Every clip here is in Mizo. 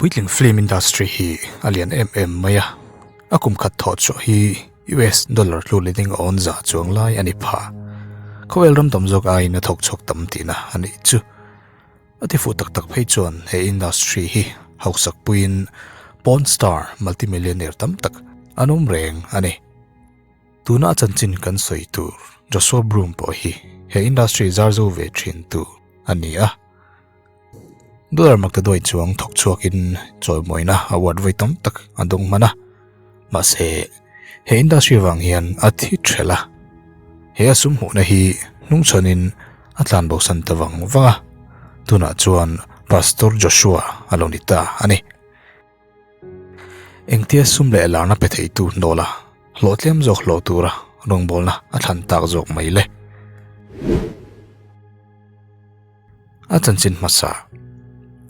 Puitling film industry hi a lian em em mai a, a kum khat thawh chhuah hi US dollar tlu leting awn za chuang lai a ni pha. Khawvel ram tam zawk aiin a thawk chhuak tam tihna a nih chu. A ti fuh tak tak phei chuan he industry hi hausak puiin porn star multimillionaire tam tak an awm reng a ni. Tuna a chanchin kan sawi tur Joshua Broome pawh hi he industry zar zo ve thin tu a ni a. Dollar maktaduai chuang thawk chhuakin chawimawina award vawi tam tak a dawng hman a. Mahse, he industry vang hian a thi thelh a. He a sum hmuhna hi hnungchhanin a tlan bosan ta vang vang a. Tunah chuan Pastor Joshua a lo ni ta a ni. Engtia sum leh larna pe theitu hnawla hlawhtlem zawk hlawh tura rawngbawlna a thlan tak zawk mai le. A chanchin hmasa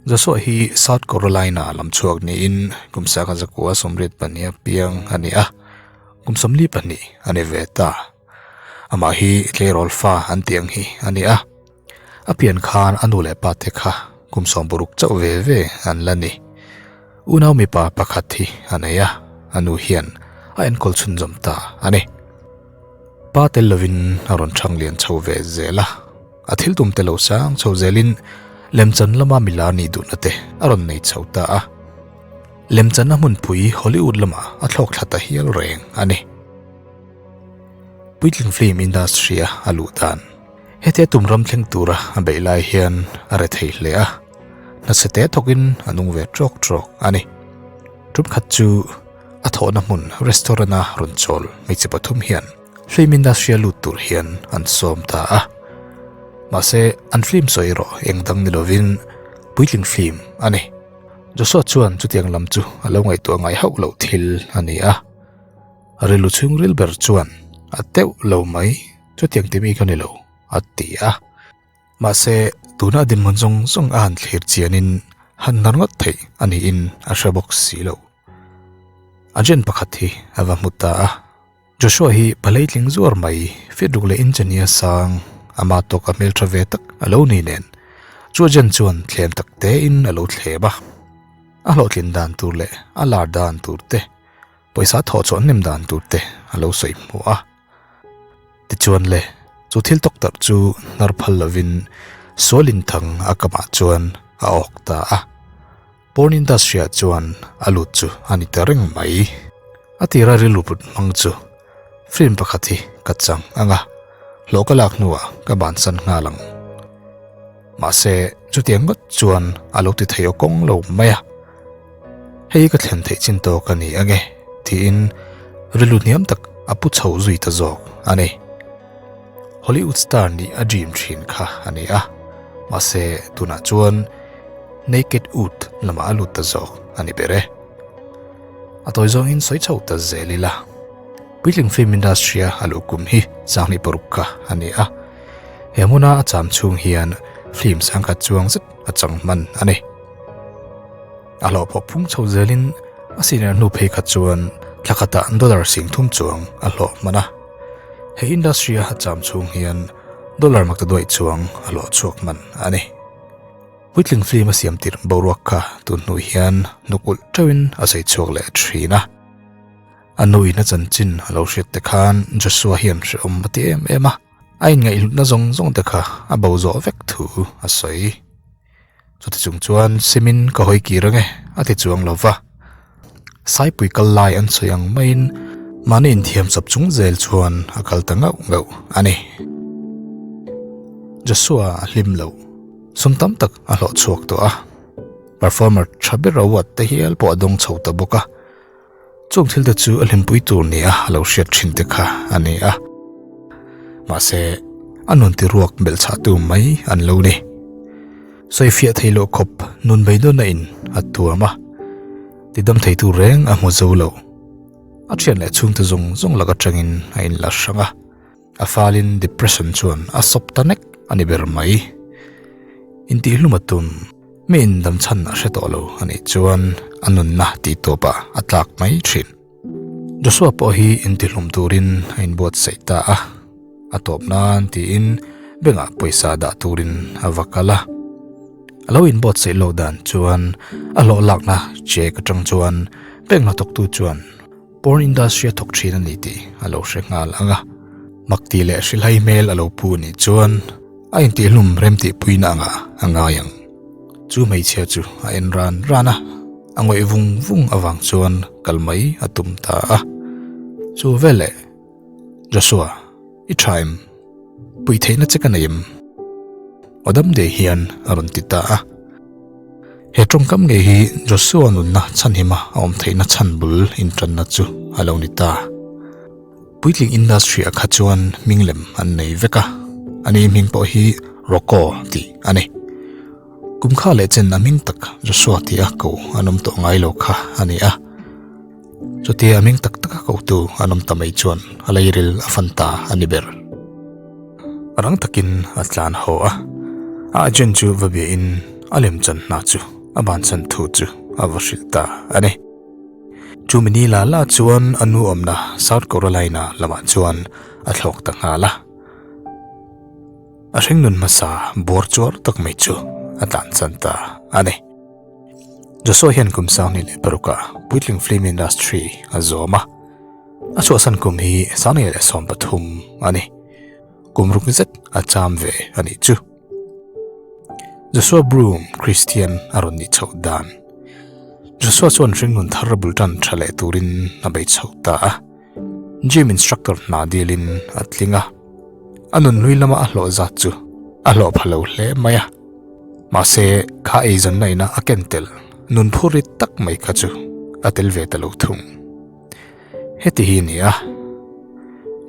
Joshua hi South Carolina lam chhuak niin kum sangha zakua 82 a piang a ni a, kum 42 a ni ve ta. Amah hi tleirawl fa an tih ang hi a ni a. A pian khan a nu leh pa te kha kum 60 chauh ve ve an la ni. Unau mipa pakhat hi a nei a, a nu hian a enkawl chhunzawm ta a ni. Pa tel lovin a rawn thang lian chho ve zel a, a thil tum te lo sang chho zelin lemchan lama mila nih duhna te a rawn nei chho ta a. Lemchanna hmunpui Hollywood lamah a thlawk thla ta hial reng a ni. Puitling film industry a a luh dan. Hetia tum ram thleng tura a beih lai hian a re thei hle a, hnase te thawkin a nung ve trawk trawk a ni. Tum khat chu a thawhna hmun restaurant a rawn chawl hmeichhe pathum hian film industry a lut tur hian an sawm ta a. Mahse an film sawi erawh eng dang ni lovin puitling film a ni. Joshua chuan chutiang lam chu a lo ngaihtuah ngai hauh loh thil a ni a. A rilru chhungril ber chuan a teuh lo mai, chutiang ti mi ka ni lo, a ti a. Mahse, tuna a dinhmun zawng zawng a han thlir chianin han hnar ngawt theih a niin a hre bawk si lo. Agent pakhat hi a va hmu ta a, Joshua hi paleitling zuar mai, fiatruk leh inchania sang, ama tawka hmeltha ve tak a lo ni nen, chu agent chuan thlem tak tein a lo thlem a. A hlawhtlin dan tur leh a lar dan tur te, Pawisa thawh chhuah hnem dan tur te a lo sawi hmu a. Tichuan le, chu thil tawk tarh chu hnar phal lovin Sualin thang a kamah chuan a awk ta a. Porn industry ah chuan a lut chu a ni ta reng mai. A tira rilru put hmang chu film pakhat hi ka chang ang a, hlawh ka lak hnuah ka bansan nghal ang. Mahse, chutiang ngawt chuan a lo ti thei aw kawng lo mai a. Hei ka thlen theih chin tawk a ni ange tiin rilru hniam tak a pu chho zui ta zawk a ni. Hollywood star nih a dream thin kha a ni a, mahse tunah chuan Naked Wood lamah a lut ta zawk a ni ber e. A tawi zawngin sawi chho ta zel ila. Puitling film industry a a luh kum hi 26 kha a ni a, he hmuna a cham chhung hian film sangkhat chuang zet a chang hman a ni. A hlawh pawh phung chho zelin a senior hnu phei kha chuan thla khatah dollar 30,000 chuang a hlawh hman a. He industry a cham chhung hian dollar maktaduaih chuang a hlawh chhuak hman a ni. Puitling film a siam tirh boruak kha tun hnu hian hnuk ulh teuhin a sawi chhuak leh thin a. A nuin a chanchin a lo hriat te khan Joshua hian hrehawm a ti em em a, a inngaihhlutna zawng zawng te kha a bo zawh vek thu a sawi. Chuti chung chuan Simin ka hawi kir ange a ti chuang lo va. Saipui kal lai an sawi ang maiin mahni inthiam chawp chung zel chuan a kal ta ngauh ngauh a ni. Joshua a hlim lo. Sum tam tak a hlawh chhuak tawh a. Performer tha ber award te hial pawh a dawng chho ta bawk a. Chung thil te chu a hlimpui tur nia a lo hriat thin te kha a ni a. Mahse, a nun ti ruak belh chhah tu mai an lo ni. Sawi fiah thei loh khawp nun beidawnna in a tuam a, ti dam thei tu reng a hmu zo lo. A thian leh chhungte zawng zawng lak atangin a inla hrang a. A falin depression chuan a sawp ta nek a ni ber mai. Intihhlum a tum, mi indam chhan a hre tawh lo a nih chuan a nunna tih tawpah a tlak mai thin. Joshua pawh hi intihlum turin a inbuatsaih ta a, a tawp nan tiin bengah pawisa dah turin a va kal a. A lo inbuatsaih loh dan chuan a hlawh lakna check atang chuan bank hnathawktu chuan porn industry a thawk thin a ni tih a lo hre nghal ang a. Mak tih leh hrilhai hmel a lo pu anih chuan a intihhlum remtihpuina angah a ngai ang. Chu hmeichhia chu a en ran ran a, a ngawih vung vung avang chuan kal mai a tum ta a. Chu veleh Joshua, i tha em? Pui theihna che ka nei em? Aw dam dei hian a rawn ti ta a. He tawngkam ngei hi Joshua nunna chhanhima a awm theihna chhan bul intanna chu a lo ni ta. Puitling industry ah kha chuan hming lem an nei vek a, ani hming pawh hi Rocco tih a ni. Kum kha leh chen a hming tak Joshua tih a ko an awm tawh ngai lo kha a ni a. Chutia a hming tak taka kotu an awm ta mai chuan a leiril a fan ta a ni ber. Rang takin a tlan haw a, a agent chu va biain a lemchan hna chu a bansan thu chu a va hrilh ta a ni. Chumi ni la la chuan a nu awmna South Carolina lamah chuan a thlawk ta nghal a. A hringnun hmasa bawr chuar tak mai chu a tlansan ta a ni. Joshua hian kum 2006 ah puitling film industry a zawm a, a chhuahsan kum hi 2013 a ni. Kum ruk zet a cham ve a nih chu. Joshua Broome Christian a rawn nih chhoh dan. Joshua chuan hringnun thar bul tan tha leh turin a bei chhoh ta a. Gym instructor hna dilin a tling a. A nunhlui lama a hlawh zat chu a hlawh pha lo hle mai a. Mahse, kha eizawnna ina a ken tel nun phur rit tak mai kha chu a tel ve ta lo thung. Heti hi ni a,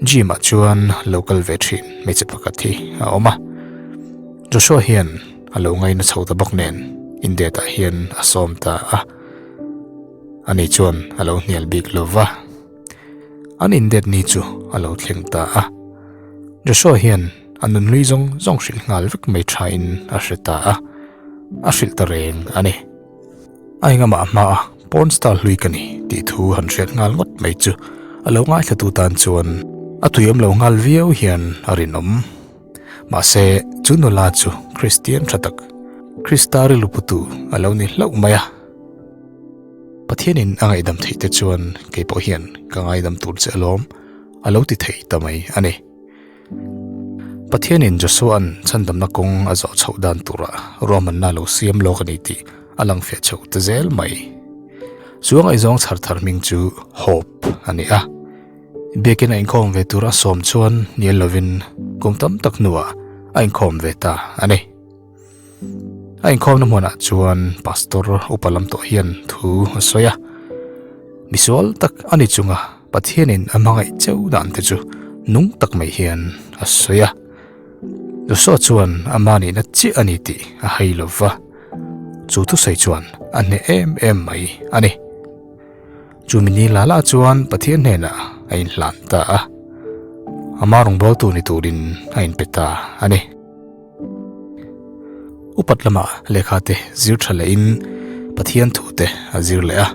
gym ah chuan lo kal ve thin hmeichhe pakhat hi a awm a. Joshua hian a lo ngaina chho ta bawk nen indet ah hian a sawm ta a. Ani chuan a lo hnial bik lo va. An indet ni chu a lo thleng ta a. Joshua hian a nunhlui zawng zawng hrilh nghal vek mai thain a hre ta a, a hrilh ta reng a ni. A engamah hmaa porn star hlui ka ni tih thu han hriat nghal ngawt mai chu a lo ngaithlatu tan chuan a tuiawm lo nghal viau hian a rinawm. Mahse, chu nula chu Kristian tha tak, Krista rilru putu a lo ni hlauh mai a. Pathianin a ngaihdam theih te chuan kei pawh hian ka ngaidam tur che alawm a lo ti thei ta mai a ni. Pathianin Joshua-a'n chhandamna kawng a zawh chhoh dan turah ruahmanna lo siam lawk a ni tih a lang fiah chhoh ta zel mai. Chu a ngaihzawng chhar thar hming chu Hope a ni a. Biakin a inkhawm ve tur a sawm chuan hnial lovin kum tam tak hnuah a inkhawm ve ta a ni. A inkhawmna hmunah chuan pastor upa lam tawh hian thu a sawi a, misual tak a ni chunga Pathianin a hmangaih cheu dan te chu nung tak mai hian a sawi a. Joshua chuan ama nihna chiah a ni tih a hai lo va, chu thusawi chuan a hneh em em mai a ni. Chumi ni la la chuan Pathian hnenah a inhlan ta a, ama rawngbawltu ni turin a inpe ta a ni. Upat lamah lehkha te zir tha lehin Pathian thu te a zir leh a.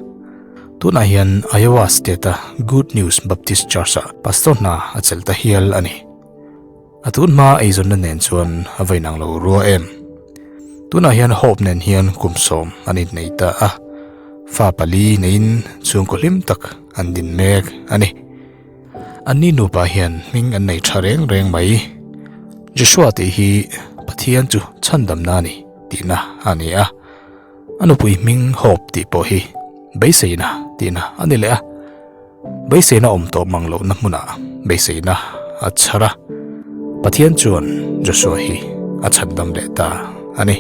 Tunah hian Iowa State-a Good News Baptist Church-ah pastor hna a chelh ta hial a ni. A tun hma eizawnna nen chuan a va inang lo rua em. Tunah hian Hope nen hian kum sawm an innei ta a, fa pali neiin chhungkaw hlim tak an din mek a ni. Anni nupa hian hming an nei tha reng reng mai. Joshua tih hi Pathian chu chhandamna a ni tihna a ni a. A nupui hming Hope tih pawh hi beiseina tihna a ni leh a. Beiseina awm tawh mang lohna hmunah beiseina a chhar a. Pathian chuan Joshua hi a chhandam leh ta a ni.